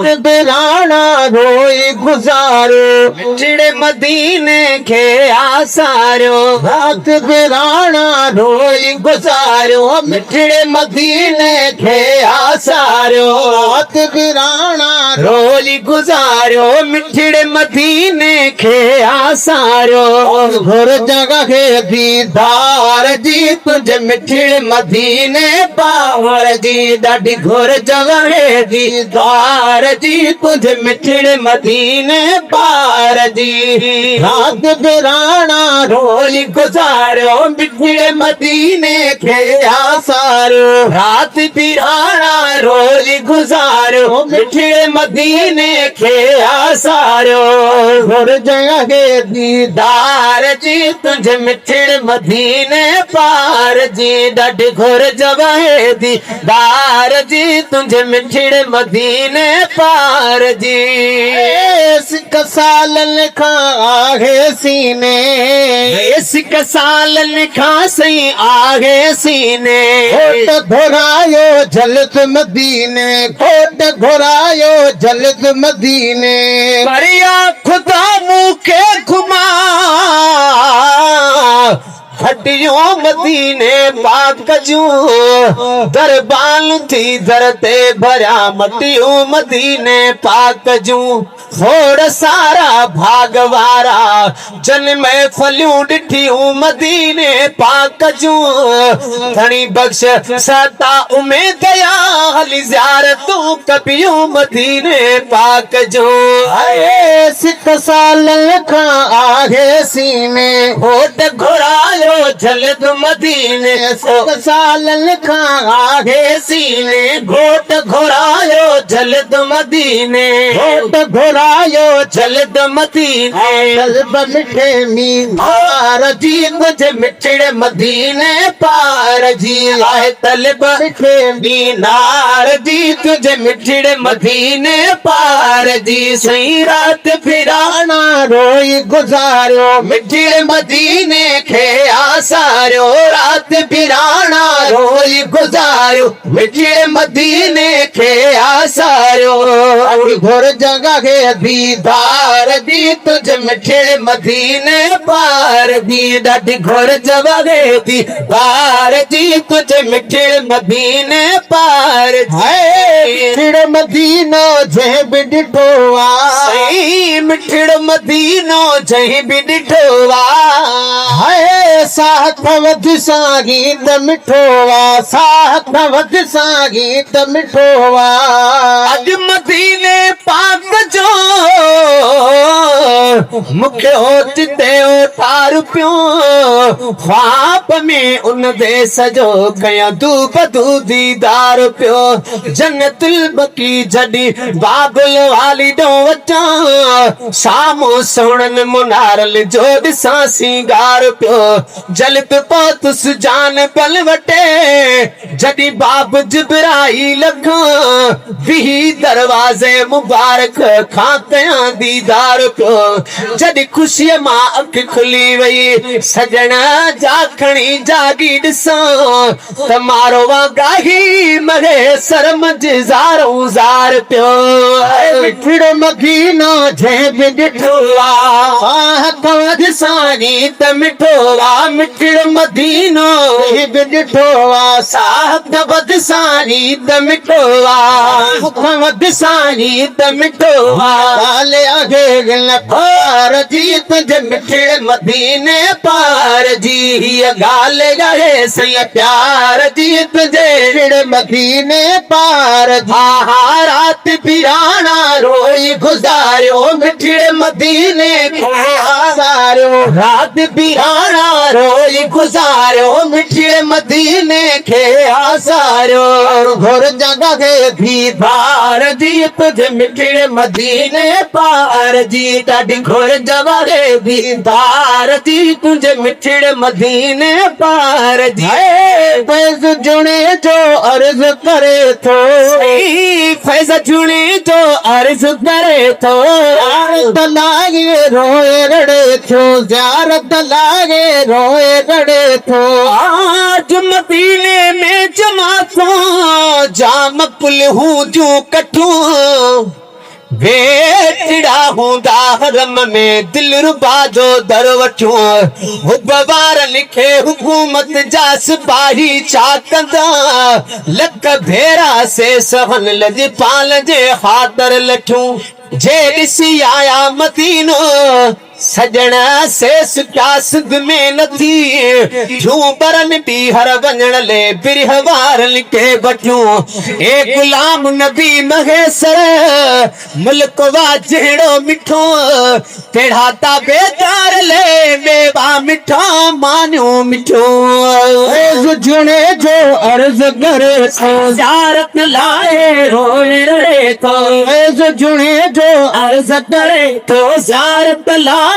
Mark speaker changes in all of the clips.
Speaker 1: رات بيراڻا روئي گذاريو.
Speaker 2: مٺڙي مديني کي آساريو.
Speaker 1: رات بيراڻا روئي گذاريو. مٺڙي مديني کي آساريو. رات بيراڻا
Speaker 2: روئي گذاريو. مٺڙي مديني کي آساريو.
Speaker 1: گهر جڳهه ديدار
Speaker 2: جي تنهنجي مٺڙي مديني پار جي ڏاڍي گهر جڳهه ديدار جي تنهنجي مٺڙي مديني پار جي.
Speaker 1: رات بيراڻا
Speaker 2: روئي گذاريو. مٺڙي مديني کي آساريو. رات بيراڻا روئي گذاريو. مٺڙي مديني کي آساريو.
Speaker 1: گهر جڳهه
Speaker 2: ديدار جي تنهنجي مٺڙي مديني پار جي ڏاڍي گهر جڳهه ديدار جي تنهنجي مٺڙي مديني پار جي.
Speaker 1: سڪ سالن کان آهي سيني.
Speaker 2: سڪ سالن کان سائين آهي سيني.
Speaker 1: گهوٽ گهرايو جلد مديني. گهوٽ گهرايو جلد مديني.
Speaker 2: پر يا خدا مون کي گهماء هڏيون مديني پاڪ جون. دربان ٿي در تي ڀريا مٽيون مديني پاڪ جون. کوڙ سارا ڀاڳ وارا جن محفليون ڏٺيون مديني پاڪ جون. ڌڻي بخش ستا اميد يا هلي زيارتون ڪبيون مديني پاڪ جون.
Speaker 1: سڪ سالن کان آهي سيني.
Speaker 2: گهوٽ گهرايو جلد مديني.
Speaker 1: سڪ سالن کان آهي سيني.
Speaker 2: گهوٽ گهرايو جلد مديني.
Speaker 1: گهوٽ گهرايو
Speaker 2: جلد مديني.
Speaker 1: طلب مٺي مينار
Speaker 2: جي تنهنجي مٺڙي مديني پار جي. آهي طلب
Speaker 1: مٺي
Speaker 2: مينار جي تنهنجي مٺڙي مديني پار جي. سائين رات
Speaker 1: ڦراڻا روئي گذاريو.
Speaker 2: مٺڙي مديني کي آساريو. رات ڦراڻا روئي گذاريو. مٺڙي مديني کي آساريو.
Speaker 1: گهر جڳهه
Speaker 2: ديدار جي تنهنجي مٺڙي مديني پار جي ڏاڍي گهر جڳهه ديدار جي تنهنجي مٺڙي مديني پار جي.
Speaker 1: مٺڙو مدينو جنهن به ڏٺو آ.
Speaker 2: سائين مٺڙو مدينو جنهن به ڏٺو آ.
Speaker 1: هاء ساهه کان وڌ سان گيت مٺو آ. ساهه کان وڌ سان گيت مٺو آ.
Speaker 2: اڄ مديني پاڪ جو مون کي اوچتي اوٺار پيو. خواب ۾ ان ديس جو ڪيان دوبدو ديدار پيو. جنت البقي جڏهن بابل والي ڏو اچان. سامهون سهڻن منارن جو ڏسان سينگار پيو. جلد پهتس جان بل وٽي جڏهن باب جبرائيل کان. بيهي دروازي مبارڪ کان ڪيان ديدار پيو. جڏهن خوشيءَ مان اک کلي وئي سڄڻ جا کڻي جاڳي ڏسان. ته مارو گاهي مڙي سر منجهه زارون زار پيو.
Speaker 1: مٺڙو مدينو جنهن به ڏٺو
Speaker 2: آ.
Speaker 1: ساهه کان وڌ
Speaker 2: سان گيت مٺو آ. مٺڙو مدينو
Speaker 1: جنهن به ڏٺو آ.
Speaker 2: ساهه کان وڌ سان گيت مٺو آ.
Speaker 1: کان وڌ
Speaker 2: سان گيت مٺو آ.
Speaker 1: ڳالهه آهي گل
Speaker 2: پار جي تنهنجي مٺڙي مديني پار جي. هيءَ ڳالهه آهي سائين پيار جي تنهنجي
Speaker 1: مٺڙي مديني پار جي.
Speaker 2: ها رات پراڻا روئي گذاريو. مٺڙي مديني کي آساريو. رات پراڻا روئي گذاريو. مٺڙي مديني کي آساريو.
Speaker 1: گهر جڳهه
Speaker 2: ديدار جي تنهنجي مٺڙي مديني پار جي ڏاڍي گهر جڳهه ديدار جي تنهنجي مٺڙي مديني پار جي.
Speaker 1: فيض جڻي جو عرض ڪري ٿو.
Speaker 2: فيض جڻي جو عرض ڪري ٿو.
Speaker 1: زيارت لاڳي روئي رڙي ٿو. زيارت لاڳي روئي رڙي ٿو.
Speaker 2: آج مديني ۾ جماعتون جام ڪل هونديون ڪٺون. ويٺڙا هوندا حرم ۾ دلربا جو در وٺيون. حب وارن کي حڪومت جا سپاهي ڇا ڪندا؟ لک ڀيرا سي سهن لڄپال جي خاطر لٺيون. جي ڏسي آيا مدينو. سڄڻ سي سکيا سنڌ ۾ نه ٿي، ٿيون ٻرن ٻيهر وڃڻ لئي برهه وارن کي بٺيون. اي غلام نبي مهيسر، ملڪ وا جهڙو مٺو، تهڙا تابعدار لئي ميوا مٺا مانيون مٺيون.
Speaker 1: فيض جوڻيجو عرض ڪري ٿو.
Speaker 2: زيارت لاء روئي رڙي ٿو.
Speaker 1: فيض جوڻيجو عرض ڪري
Speaker 2: ٿو. زيارت لاء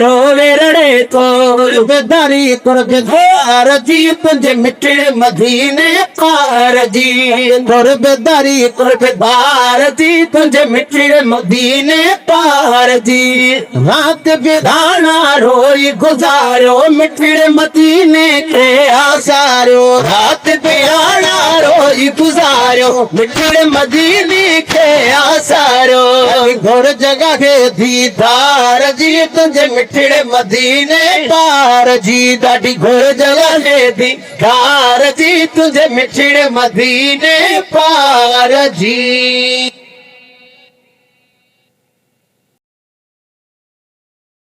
Speaker 2: روئي رڙي ٿو.
Speaker 1: قربداري قربدار جي تنهنجي مٺڙي مديني پار جي. قربداري قربدار جي تنهنجي مٺڙي مديني پار جي. رات به راڻا روئي گذاريو مٺڙي مديني کي آساريو.
Speaker 2: رات به راڻا روئي گذاريو مٺڙي مديني کي آساريو.
Speaker 1: گهر جڳهه کي ديدار جي تنهنجي مٺڙي مديني پار جي.
Speaker 2: ڏاڍي گهر جڳهه کي ديدار جي تنهنجي مٺڙي مديني پار جي.